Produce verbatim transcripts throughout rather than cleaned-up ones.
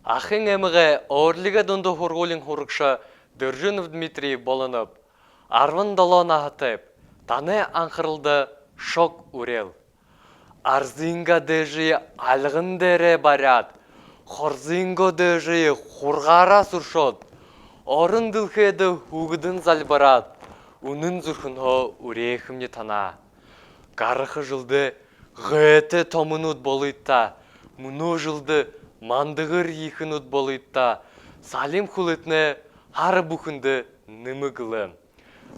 Ахын аймагай Орлигой дунда һургуулиин һурагша Доржинов Дмитрий болоноб. Арбан долоо наһатайб. Танай анхаралда шог үреэл. Арзынгаа дээжые альган дээрээ бариад, хорзынгоо дээжые хургаараа сүршөөд, орон дэлхэйдэ һүгэдэн зальбараад, үнэн зүрхэнһөө үреэхэмни танаа. Гараха жэлдээ гайтай томонууд болыт даа, мүнөө жэлдээ мандагар ехэнүүд болыт даа, салин хүлэтнай һара бүхэндэ нэмэг лэ.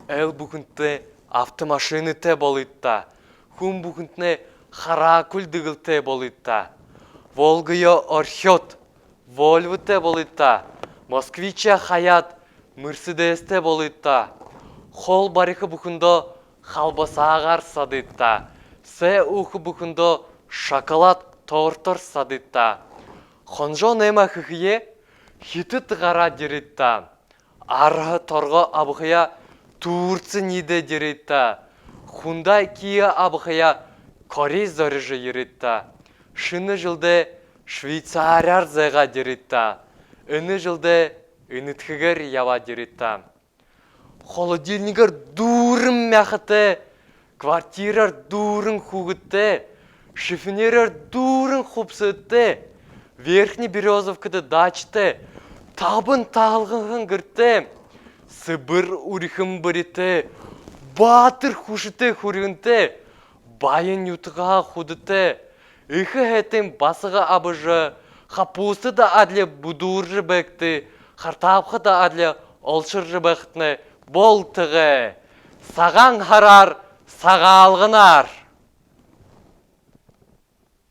Айл бүхэнтнай автомашинатай болыт даа, хүн бүхэнтнай хараакули дэгэлтэй болыт даа. Волгоёо орхёод, Вольвотой болыт даа, Москвичаа хаяад, Мерседестэй болыт даа. Хоол бариха бүхэндөө халбасаагаар садыт даа. Сай ууха бүхэндөө шоколад тортоор садыт даа. Хонжоо наймаа хэхэеэ, Хитад гараад ерыт даа. Арһа торгоо абахаяа, Турци ниидээд ерыт даа. Хүндэ Kia абахаяа, Корей зорижо ерыт даа. Шэнэ жэлдээ Швейцарияар зайгаад ерыт даа. Энэ жэлдээ энэдхэгээр ябаад ерыт даа. Холодильнигээр дүүрэн мяхатай, квартираар дүүрэн хүүгэдтэй, шифоньерээр дүүрэн хубсаһатай, Верхний Берёзовкада дачатай, табан таһалганһан гэртэй, сэбэр үрихэн бэритэй, баатар хүсэтэй хүрьһэнтэй, баян нютагһаа хүдэтэй, эхэ һайтай басага абажа, хапустада адли бүдүүржэ байгты, хартаабхада адли олшоржо байгтнай болтогой. Сагаан һараар, Сагаалганаар!